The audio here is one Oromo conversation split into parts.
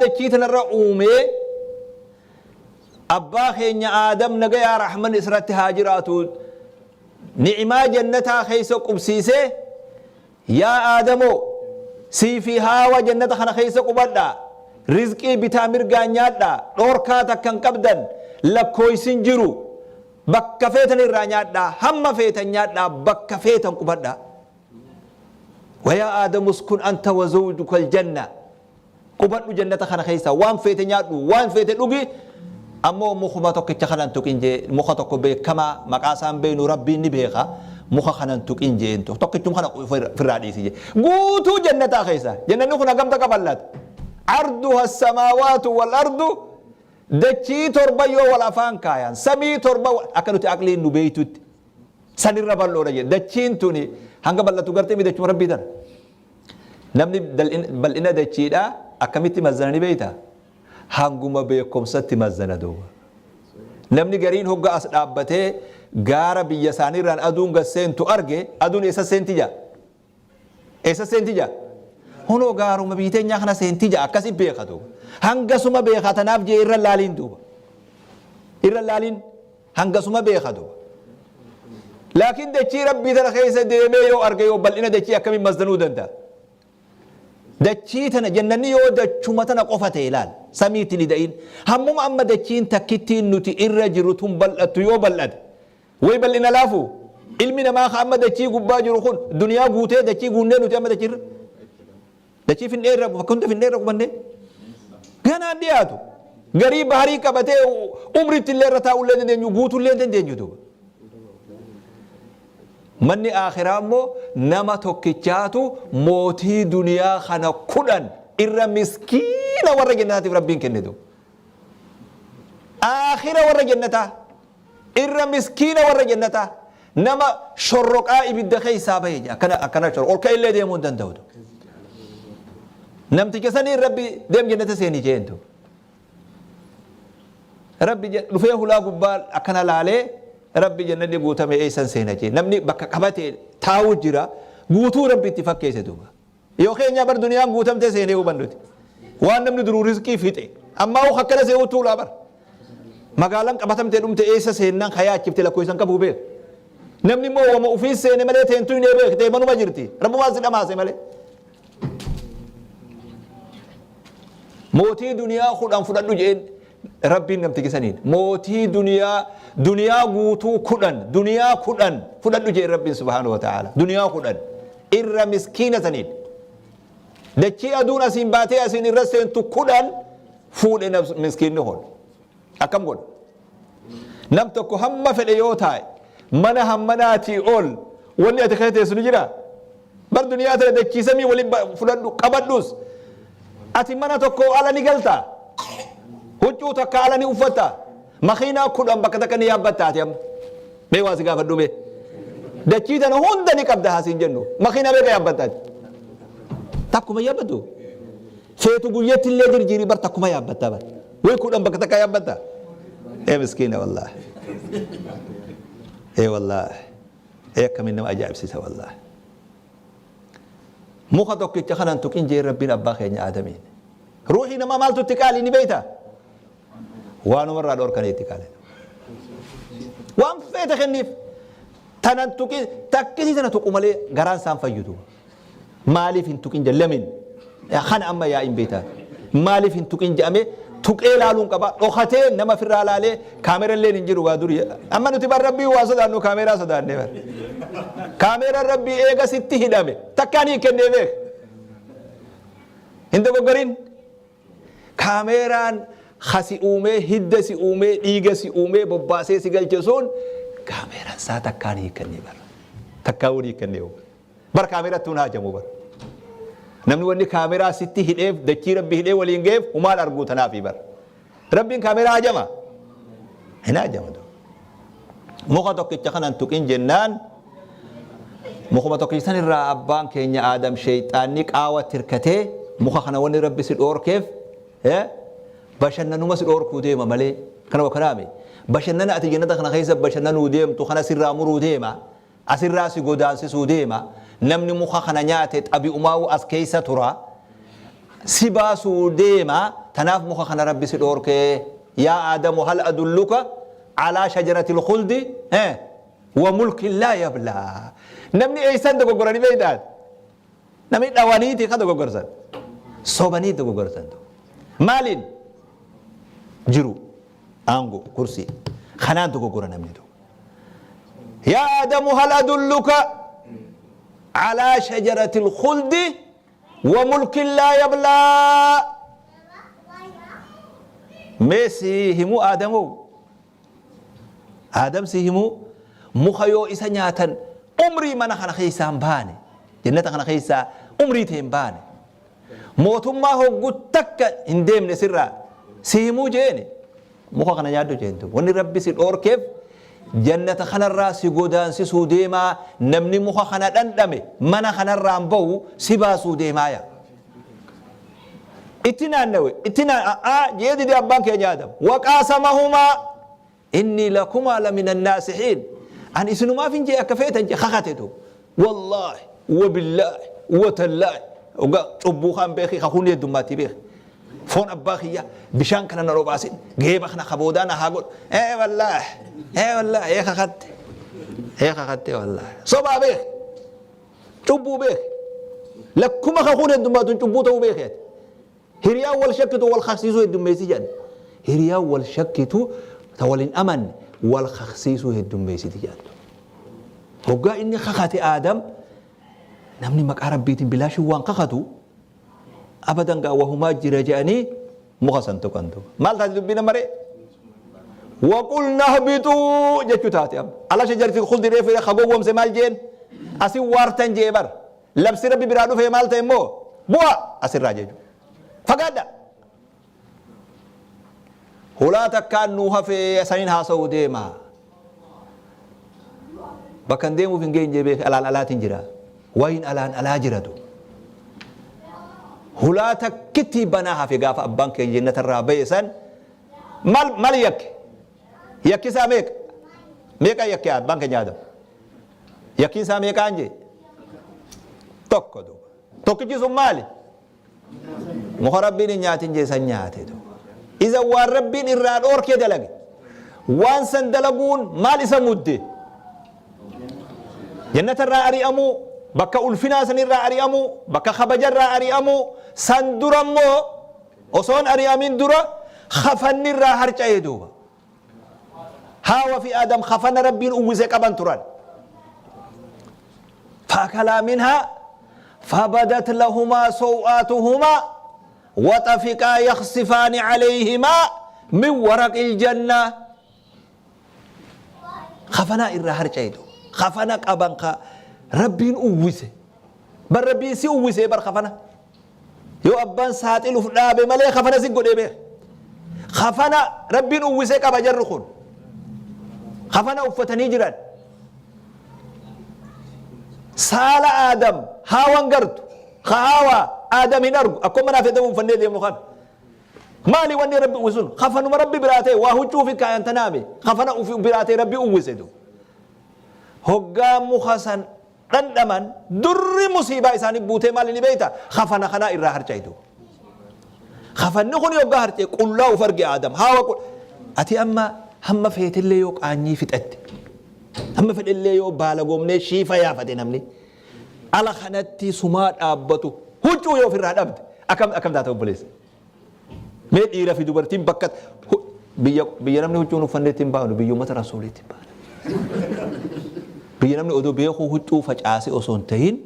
Dachii tanarra uumee abbaa keenya Aadam nagayaa rahman isratti haa jiraatu ni'imaa jannataa keessa qubsiisee, yaa Aadamoo, sii fi Haawa jannata kana keessa qubadhaa, rizqii bitaa mirgaan nyaadhaa, dhoorkaa takka hin qabdan, lakkooysi hin jiru, bakka feetan irraa nyaadhaa, hamma feetan nyaadhaa, bakka feetan qubadhaa. Wayaa Aadamu uskun anta wa zawjuka aljanna, qubadhu jannata kana keessa, waan feete nyaadhu, waan feete dhugi, ammoo mukuma tokkicha kana hin tuqin jee. Muka tokko beekamaa maqaa isaan beeynu Rabbiin ni beeka, muka kana hin tuqin jeen, tokkichum kana ofirraa dhiisi jee. Guutuu jannataa keessa jannanni kun hagam takka bal'ata? Arduha samaawaatu wal ardu, dachii torba yoo wal afaan kaayan, samii torba, akka nuti aqliin nu beeytutti sanirra bal'oodha jedhe. Dachiin tuni hanga bal'atu gartee mi dachuma Rabbii tana. Namni bal'ina dachiidhaa akkamitti mazzana ni beeyta? Hanguma beekomsatti mazzana duuba. Namni gariin hogga as dhaabbatee gaara biyya isaaniirraan aduun gad seentu arge, aduun eessa seenti jaa? Eessa seenti jaa? Hunoo gaaruma biyya teenyaa kana seenti jaa, akkasi beeka duuba. Hangasuma beeka, tanaaf jee irra laaliin duuba. Irra laaliin hangasuma beeka duuba. Laakiin dachii Rabbii tana keessa deemee yoo arge, yoo bal'ina dachii akkamiin mazdanuu danda'a? Dachii tana jannanni yoo dachuma tana qofa ta'e ilaal, samiitti ni da'in. Hammuma amma dachiin takkittiin nuti irra jiru tun bal'attu yoo bal'ate, way bal'ina laafu? Ilmi namaa ka amma dachii gubbaa jiru kun duniyaa guutee, dachii guunnee nuti amma dachii irra. Dachii finnee irra, bakka hunda finnee irra qubannee. Ganaan dhiyaatu. Garii baharii qabatee umritti illee irra taa'uu illee dandeenyu, guutuu illee dandeenyu duuba. Manni aakhiraa immoo nama tokkichaatu mootii duniyaa kana 10 irra miskiina warra jannataatiif Rabbiin kenne duuba. Aakhira warra jannataa irra miskiina warra jannataa nama shorroqaa ibidda keessaa bahe akkana akkana ol ka'e illee deemuu hin danda'u. Namticha saniin Rabbi deem jannata seenii jeen duuba. Rabbi dhufee hulaa gubbaa akkana laalee, Rabbi, jannanni guutame, eessan seena jee. Namni bakka qabate taa'u jira, guutuu Rabbi itti fakkeesse duuba. Yoo keenya bar duniyaan guutamtee seenee hubannuti. Waan namni duruu rizqii fixe. Ammaa hoo akkana see'uu tuulaa bar. Magaalaan qabatamtee dhumte, eessa seennaan kayaachifte lakkoofsan qabu beek. Namni immoo wama ofii seene malee teentu hin beek, teemanuma jirti. Rabbumaan si dhamaase malee. Mootii duniyaa 10 fudhadhu jeen Rabbiin namtichi saniin. Mootii duniyaa guutuu 10, duniyaa 10 fudhadhu jeen Rabbiin subhaanahu wa ta'ala. Duniyaa 10 irra miskiina saniin. Dachii aduun asiin baatee asiin irra seentu 10 fuudhe miskiinni kun. Akkam godha? Nam tokko hamma fedhe yoo taa'e, mana hammanaatii ol wanni ati keessa teessu ni jiraa? Bar duniyaa tana dachii samii waliin fudhadhu qabadhus ati mana tokko ala ni galtaa? Huccuu takka ala ni uffattaa? Makiinaa 10 bakka takka ni yaabbattaa ati amma? Mee waa si gaafadhu mee. Dachii tana hunda ni qabda haa siin jennu. Makiinaa meeqa yaabbatta ati? Takkuma yaabbattu? Feetu guyyatti illee jirjiirii bar takkuma yaabbatta bar. Way 10 bakka takka yaabbatta? Ee miskiina wallaahi. Ee wallaahi. Ee akkamiin nama ajaa'ibsiisa wallaahi. Muka tokkicha kanan tuqin jee Rabbiin abbaa keenya Aadamiin. Ruuhii namaa maaltu itti qaali ni beektaa? Waanuma irraa dhorkanii itti qaali. Waan feete kenniif. Tanan tuqin, takkisii tana tuqu malee garaan isaan fayyutu. Maaliif hin tuqin jedhe lamin. Kana amma yaa'iin beektaa. Maaliif hin tuqin jedhamee tuqee laaluun qaba. Dhokatee nama ofirraa laalee, kaameera illee hin jiru waa durii. Amma nuti bar Rabbii waa sodaannu, kaameeraa sodaannee bar. Kaameeraan Rabbii eega sitti hidhame takkaan hiikkennee beek. Hin dogoggorin. Kaameeraan ka si uumee, hidda si uumee, dhiiga si uumee, bobbaasee si galche sun kaameeraan isaa takkaan hiikkannee bara. Takkaan wal hiikkannee bar kaameeratti hun haajamu bar. Namni wanni kaameeraa sitti hidheef, dachii Rabbi hidhee waliin ga'eef humaan arguu tanaafi bar. Rabbiin kaameeraa hajama? Hin hajamu. Muka tokkicha kanan tuqin jennaan, mukuma tokkicha san irraa abbaan keenya Aadam sheeyxaanni qaawa tirkatee, muka kana wanni Rabbi si dhoorkeef bashannanuma si dhoorkuu deema malee kana wakanaame bashannana ati jannata kana keessa bashannanuu deemtu kana sirraa muruu deema, asirraa si godaansisuu deema. Namni muka kana nyaate xabi'umaa'u as keessa tura, si baasuu deema. Tanaaf muka kana Rabbi si dhoorkee. Yaa Aadamu hal adulluka alaa shajaratil khuldi wa mulkin laa yablaa. Namni eeysan dogoggora ni beeytaan? Namni dhawaniiti ka dogoggorsan. Sobanii dogoggorsan. Maaliin? Jiru, aangoo, kursii. Kanaan dogoggora namni tokko. Yaa Aadamu hal adulluka alaa shajaratil khuldi wa mulkin laa yablaa. Mee si himuu Aadamoo? Aadam si himuu muka yoo isa nyaatan umrii mana kana keessaa hin baane, jannata kana keessaa umrii tee hin baane, mootummaa hoggu takka hin deemne sirraa si himuu jeeni muka kana nyaadhu jeen duuba. Wanni Rabbi si dhoorkeef jannata kanarraa si godaansisuu deemaa, namni muka kana dhandhame mana kanarraa hin bahu, si baasuu deemaaya. Itti naannawe, itti a'aa jee dide abbaan keenya Aadam. Waqaasamahumaa innii lakumaa lamina naasihiin. An isinumaaf hin jee akka feetan jee kakate duuba. Wallaahi, wabillaahi, watallaahi. Ogaa cubbuu kaan beeki, kakuun heddummaatti beeki. Foon abbaa kiyya bishaan kana na robaasin, geeba kana kaboodaa na haa godhu. Ee wallaahi, ee wallaahi, ee kakatte. Ee kakatte wallaahi. Sobaa beeki. Cubbuu beeki. Lakkuma kakuun heddummaatuun cubbuu ta'uu beeki ati. Hiriyaan wal shakkitu wal kaksiisuu heddummeessi jedhan. Hiriyaan wal shakkitu ta wal hin amanne wal kaksiisuu heddummeessiti jedhan. Hoggaa inni kakate Aadam, namni maqaa Rabbiitiin bilaashin waan kakatu abadan gaa wahumaa jira jedhanii muka san tuqan duuba. Maal taate dubbiin amma ree? Waqulna ihbituu jechuu taate amma. Ala shajartil khuldi reefu ka gowwoomse maal jeen? Asin waartan jee bar. Labsi Rabbi biraa dhufee maal ta'e immoo? Bu'a asirraa jechuudha. Fagaadha. Hulaa takkaan nuu hafee saniin haasa'uu deema. Bakka hin deemuuf hin geenye beek, alaan alaatiin jira. Wayin alaan alaa jiratu. Hulaa takkitti banaa hafe gaafa abbaan keenya jennatarraa bahe san maal maal yakke? Yakkisaa meeqa? Meeqa yakke abbaan keenya Aadam? Yakkiin isaa meeqaan jee? Tokko duuba. Tokkichi sun maali? Muka Rabbiin hin nyaatin jee san nyaate duuba. Iza waan Rabbiin irraa dhoorkee dalage. Waan san dalaguun maal isa mudde? Jannata irraa ari'amuu, bakka ulfinaa san irraa ari'amuu, bakka kabaja irraa ari'amuu, san dura immoo osoon ari'amin dura kafanni irraa harca'e duuba. Haawa fi Aadam kafana Rabbiin uwwise qaban turan. Faakalaa minhaa fabadat lahumaa sow'aatuhumaa waxafiqaa yakhsifaani calayhimaa min waraqil jannaa. Kafanaa irraa harca'e duuba. Kafana qaban ka Rabbiin uwwise. Bar Rabbiin si uwwisee bar kafana. Yoo abbaan saaxiluuf dhaabe malee kafana si godhee beeka. Kafana Rabbiin uwwisee qaba jarri kun. Kafana uffatanii jiran. Saala Aadam haawan gartu. Ka haawaa Aadam hin argu. Akkuma manaaf jedhamu uffannee deemnu kana. Maali wanni Rabbi uwwisun? Kafanuma Rabbi biraa ta'e waa huccuu fi kaayan tanaame. Kafana ufi biraa ta'e Rabbi uwwise du. Hoggaa muka san dhandhaman durri musiibaa isaanii buutee maali ni beeyta? Kafana kanaa irraa harca'e duuba. Kafanni kun hoggaa harca'e qullaa uf arge Aadam. Haawa qul. Ati amma hamma feetellee yoo qaanyii fixatte. Hamma fedhellee yoo baalagoomnee shiifa yaafate namni. Ala kanatti sumaa dhaabbatu huccuu yoo ofirraa dhabde akkam akkam taata obboleessa? Mee dhiira fi dubartiin bakka biyya biyya namni huccuun uffanneetti hin baanu, biyya uummata rasuuliitti hin baanu. Biyya namni odoo beekuu huccuu facaase osoo hin tahin,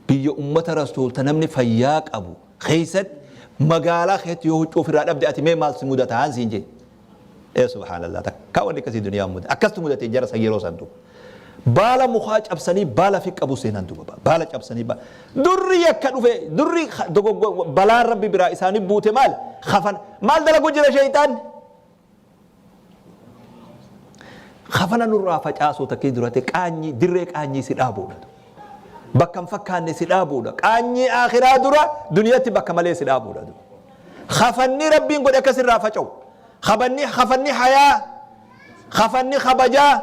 biyya uummata rasuulta namni fayyaa qabu keessatti, magaalaa keessatti yoo huccuu ofirraa dhabde ati mee maal si mudata haan siin jee. Ee subhaanallah, takkaa wanni akkasii duniyaa mudate akkasitti mudate jara san yeroo san duuba. Baala mukaa cabsanii baala fi qabu seenan duuba, baala cabsanii durri yakka dhufe, durri dogoggo balaan rabbi biraa isaanii buute. Maal kafan maal dalagu jira sheeyxaan? Kafana nurraa facaasuu takkii durate, qaanyii dirree qaanyii si dhaabuudha, bakka hin fakkaanne si dhaabuudha, qaanyii akhiraa dura duniyatti bakka malee si dhaabuudha. Kafanni rabbiin godhe akkas irraa faca'u, kafanni kafanni hayaa, kafanni kabajaa,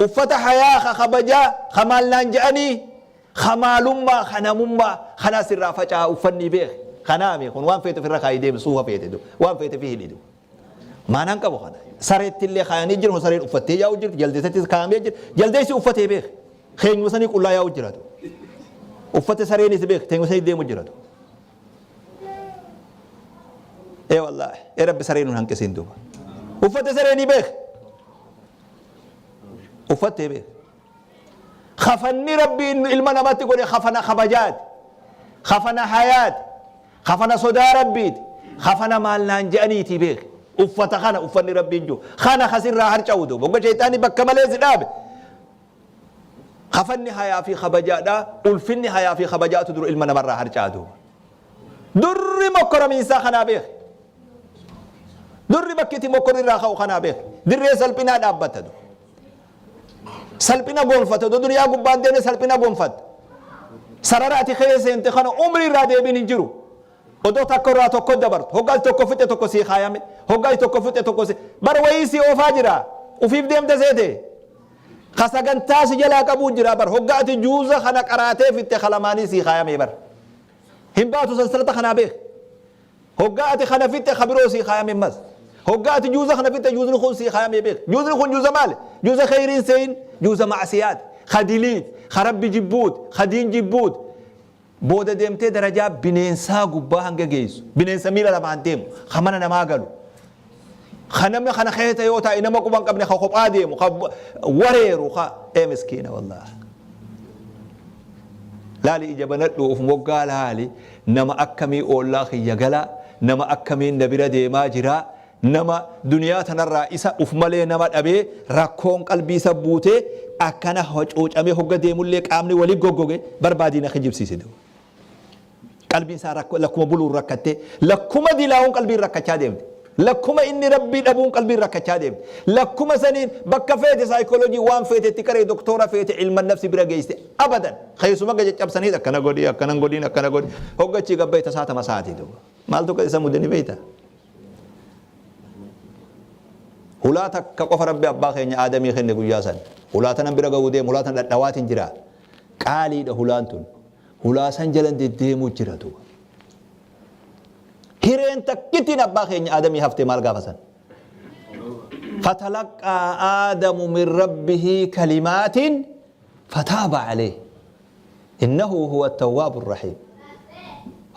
uffata hayaa ka kabajaa, ka maal naan je'anii, ka maalummaa, ka namummaa kanaas irraa faca'a uffanni beeke. Kanaami kun waan feete ofirra kaayii deemi, suufa feete du waan feete fi hidhi du. Maanaan qabu kana. Sareetti illee kaayanii jiru, sareen uffattee yaa'u jirti, jaldeessattis kaayamee jira. Jaldeessi uffatee beek. Keenyuma sanii qullaa yaa'u jiratu. Uffate sareenis beek, teenyuma sanii deemu jiratu. Ee wallaahi, ee Rabbi saree nun hanqisiin duuba. Uffate sareenii beek. Uffattee beek. Kafanni Rabbiin ilma namatti godhe kafana kabajaati. Kafana hayaati. Kafana sodaa Rabbiiti. Kafana maal naan je'aniiti beek. Uffata kana uffanni Rabbiin jiru. Kana kasirraa harca'u duuba. Hogga shayxaanni bakka malee si dhaabe. Kafanni hayaa fi kabajaadha. Ulfinni hayaa fi kabajaatu dura ilma namarraa harca'a duuba. Durri mokkoramiinsaa kanaa beek. Durri bakki itti mokkorri irraa ka'u kanaa beek. Dirree salphinaa dhaabbata duuba. Salphina gonfata. Odoo duniyaa gubbaan deemne salphina gonfatta. Sarara ati keessa seente kana umrii irraa deebiin hin jiru. Odoo takka irraa tokko dabartu. Hoggaa tokko fixe tokko sii kaayame. Hoggaa tokko fixe tokko si. Bar wayii si oofaa jira. Ufiif deemte seete. Ka sagantaa si jalaa qabuu jira bar. Hoggaa ati juuza kana qaraatee fitte kalamaanii sii kaayame bar. Hin baatu sansalata kanaa beek. Hoggaa ati kana fixxe ka biroo sii kaayame ammas. Hoggaa ati juuza kana fixxe juuzni kun sii kaayame beek. Juuzni kun juuza maali? Juuza kheyriin seeyin, juuza ma'asiyaati, ka diliiti, ka Rabbi jibbuuti, ka diin jibbuuti. Booda deemtee darajaa bineensaa gubbaa hanga geessu. Bineensa miila lamaan deemu, ka mana namaa galu. Ka namni kana keessa yoo taa'e nama quba hin qabne, ka kophaa deemu, ka wareeru, ka ee miskiina wallaahi. Laali ija banadhu of moggaa laali nama akkamii oollaa kiyya gala nama akkamiin na bira deemaa jira nama duniyaa tanarraa isa uf malee nama dhabee rakkoon qalbii isa buutee akkana hacuucamee hogga deemullee qaamni wali goggoge barbaadii na kijibsiise duuba. Qalbiin isaa rakkoo lakkuma buluun rakkattee, lakkuma dilaa'uun qalbiin rakkachaa deemte. Lakkuma inni Rabbii dhabuun qalbiin rakkachaa deemte. Lakkuma saniin bakka feete saayikooloojii waan feete itti qaree doktoora feete ilma nafsi bira geessite abadan. Keessuma gad caccabsanii akkana godhi akkana hin godhin akkana godhi. Hoggachii gabbaye tasaa tama saati duuba. Maaltu akka isa mude ni beekta? Hulaa takka qofa Rabbi abbaa keenya Aadamii kenne guyyaa san. Hulaa tanan bira ga'uu deema hulaa tana dhadhawaatiin jira. Qaaliidha hulaan tun. Hulaa san jalan deddeemuu jira duuba. Hireen takkittiin abbaa keenya Aadamii hafte maal gaafa san? Fatalaqqaa Aadamu min rabbihi kalimaatin fataaba alayhi. Innahu huwa tawwaabu rahiim.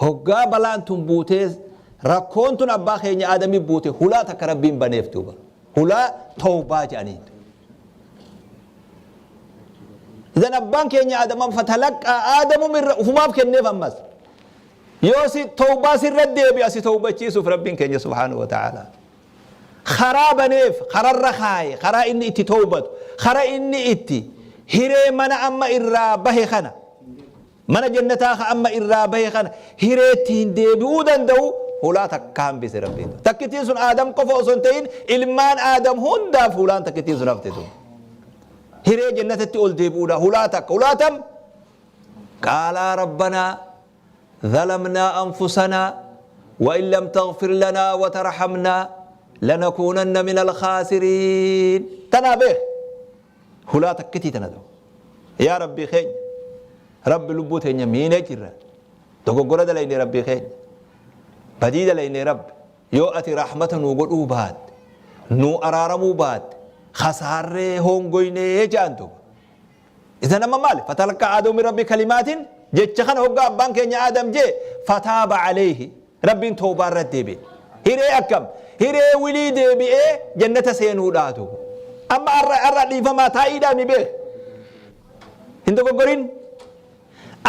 Hoggaa balaan tun buutee rakkoon tun abbaa keenya Aadamii buute hulaa takka Rabbiin baneef duuba. Hulaa tawbaa jedhaniin. Idan abbaan keenya Aadam fatalaqqaa Aadamu mirra ufumaaf kenneef ammas. Yoo si tawbaa sirra deebi'a si tawbachiisuuf Rabbiin keenya subhaanahu wa ta'ala. Karaa baneef kararra kaaye karaa inni itti tawbatu karaa inni itti hiree mana amma irraa bahe kana mana jannataa ka amma irraa bahe kana hiree ittiin deebi'uu danda'u hulaa takka hambise Rabbiin. Takkittiin sun Aadam qofa osoo hin ta'in ilmaan Aadam hundaaf hulaan takkittiin sun hafte tun. Hiree jannatatti ol deebi'uudha hulaa takka. Hulaa tam? Qaalaa Rabbanaa zalamnaa anfusanaa wa in lam taghfir lanaa wa tarhamnaa lanakuunanna minal khaasiriin. Tanaa beek. Hulaa takkitii tana ta'u. Yaa Rabbii keenya. Rabbi lubbuu teenya miinee jirra. Dogoggora dalayne Rabbii keenya. Badii dalayne Rabbi. Yoo ati rahmata nuu godhuu baatte, nuu araaramuu baatte, khasaarree hoongoynee ja'an duuba. Isan amma maali? Fatalaqqa Aadamu min Rabbi kalimaatin jecha kana hoggaa abbaan keenya Aadam jee fataaba alayhi. Rabbiin tawbaa irra deebi'e. Hiree akkam? Hiree wilii deebi'ee jannata seenuudhaa duuba. Amma arra arra dhiifamaa taa'iidhaa mi beek. Hin dogoggorin.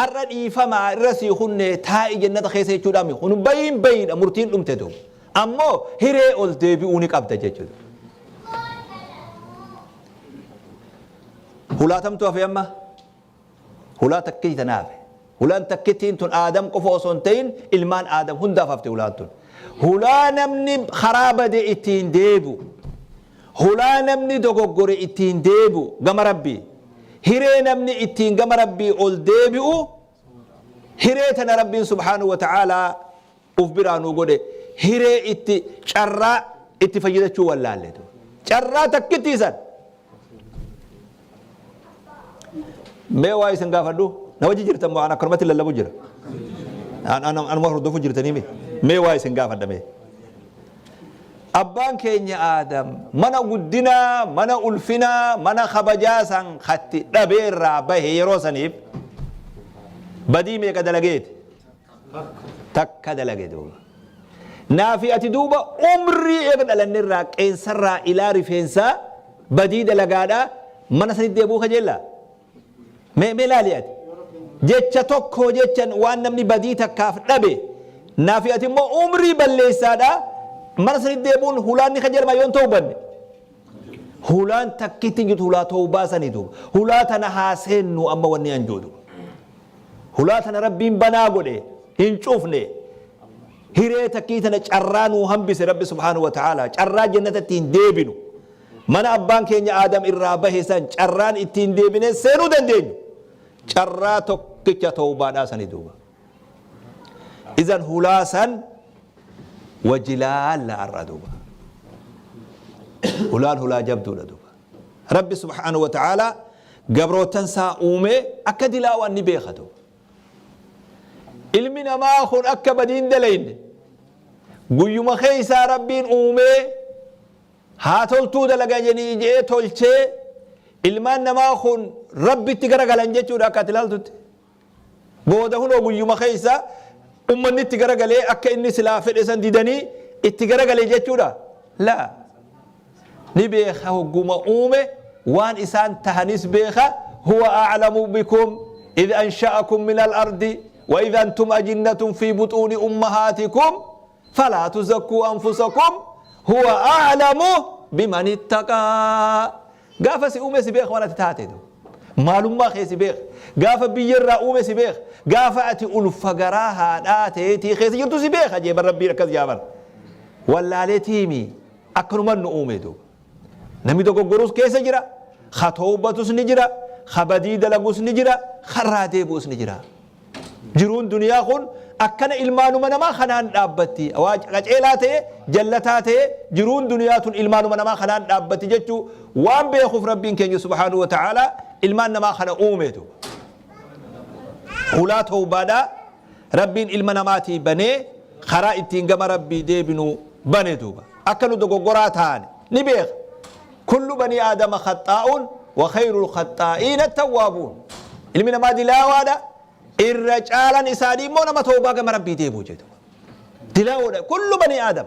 Arra dhiifamaa irra sii kunne taa'i jannata keessa jechuudhaa mi. Kun bayiin bayiidha murtiin dhumte duuba. Ammoo hiree ol deebi'uu ni qabda jechuudha. Hulaa tamtu hafe amma? Hulaa takkitti tana hafe. Hulaan takkittiin tun Aadam qofa osoo hin ta'in ilmaan Aadam hundaaf hafte hulaan tun. Hulaa namni karaa bade ittiin deebi'u. Hulaa namni dogoggore ittiin deebi'u gama Rabbii. Hiree namni ittiin gama Rabbii ol deebi'u hiree tana Rabbiin subhaanahu wa ta'aalaa uf biraa nuu godhe hiree itti carraa itti fayyadachuu wallaalle. Carraa takkittii san. Mee waa isin gaafadhu na wajji jirtan moo an akkanumatti lallabu jira? Anuma hordofu jirtanii mee? Mee waa isin gaafadha mee. Abbaan keenya Aadam mana guddinaa, mana ulfinaa, mana kabajaa san katti dhabee irraa bahe yeroo saniif badii meeqa dalageeti? Takka dalage duuba. Naafi ati duuba umrii eega dhalanne irraa qeensarraa ilaa rifeensaa badii dalagaadha mana sanitti deebi'uu kajeellaa? Mee mee laali ati. Jecha tokko jechan waan namni badii takkaaf dhabe naafi ati immoo umrii balleessaadha mana sanitti deebi'uun hulaan ni kajeelama yoon tawbanne. Hulaan takkitti jirtu hulaa tawbaa sanii duuba. Hulaa tana haa seennu amma wanni an jiru duuba. Hulaa tana Rabbiin banaa godhe hin cufne. Hiree takkii tana carraa nuu hambise Rabbi subhaanahu wa ta'ala carraa jannata ittiin deebinu. Mana abbaan keenya Aadam irraa bahe san carraan ittiin deebinee seenuu dandeenyu carraa tokkicha tawbaadhaa sani duuba. Izan hulaa san wajji laalla har'a duuba. Hulaan hulaa jabduudha duuba. Rabbi subhaanahu wa ta'ala gabrootan isaa uumee akka dilaawaan ni beeka duuba. Ilmi namaa kun akka badiin dalayne guyyuma keessaa Rabbiin uumee Haa toltuu dalaga jedhii je'ee tolchee ilmaan namaa kun Rabbitti garagalan jechuudha akka ati ilaaltutti. Booda hunoo guyyuma keessa ummanni itti garagalee akka inni silaa fedhe san didanii itti garagale jechuudha. Laa. Ni beeka hogguma uume waan isaan tahanis beeka huwa a'lamu bikum idh ansha'akum min al-ardi wa idh antum ajinnatun fi buxuuni ummahaatikum Falaa tuzakkuu anfusakum huwa a'lamu biman ittaqaa. Gaafa si uume si beeka waan ati taate. Maalummaa kee si beeka. Gaafa biyya irraa uume si beeka. Gaafa ati ulfa garaa haadhaa teetii keessa jirtu si beeka jee bar Rabbiin akkas jaa bar. Wallaalee tiimi akkanumaan nu uume duuba. Namni dogoggorus keessa jira. Ka toobatus ni jira. Ka badii dalagus ni jira. Ka irraa deebi'us ni jira. Jiruun duniyaa kun akkana ilmaanuma namaa kanaan dhaabbatti. Waa qaceelaa ta'e, jallataa ta'e, jiruun duniyaa tun ilmaanuma namaa kanaan dhaabbatti jechuu waan beekuuf Rabbiin keenya subhaanahu wa ta'aalaa ilmaan namaa kana uume duuba. Hulaa tawbaadhaa Rabbiin ilma namaatii banee karaa ittiin gama Rabbii deebinu bane duuba. Akka nu dogoggoraa taane ni beeka. Kullu banii aadama khaxxaa'uun wa khayrul khaxxaa'iina tawwaabuun. Ilmi namaa dilaawaadha. Irra caalan isaanii immoo nama tawbaa gama Rabbii deebi'u jedhu. Dilaawoodha. Kullu banii aadam.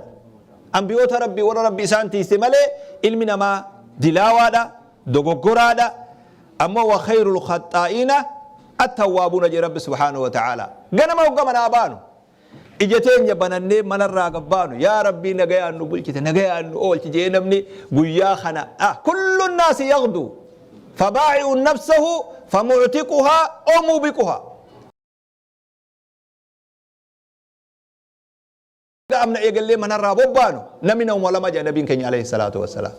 Ambiyoota Rabbii warra Rabbi isaan tiise malee ilmi namaa dilaawaadha. Dogoggoraadha. Ammoo wa khayrul khaxxaa'iina attawwaabuuna jedhe Rabbi subhaanahu wa ta'aalaa. Ganama hogga manaa baanu. Ija teenya banannee manarraa gad baanu yaa Rabbii nagayaan nu bulchite nagayaan nu oolchi jedhee namni guyyaa kana ah kullu naasi yagdu fabaa'i'un nafsahu famu'tiquhaa oo muubiquhaa. Amna eegallee manarraa bobbaanu namni namuma lama jedha nabiin keenya alayhi salaatu wassalaam.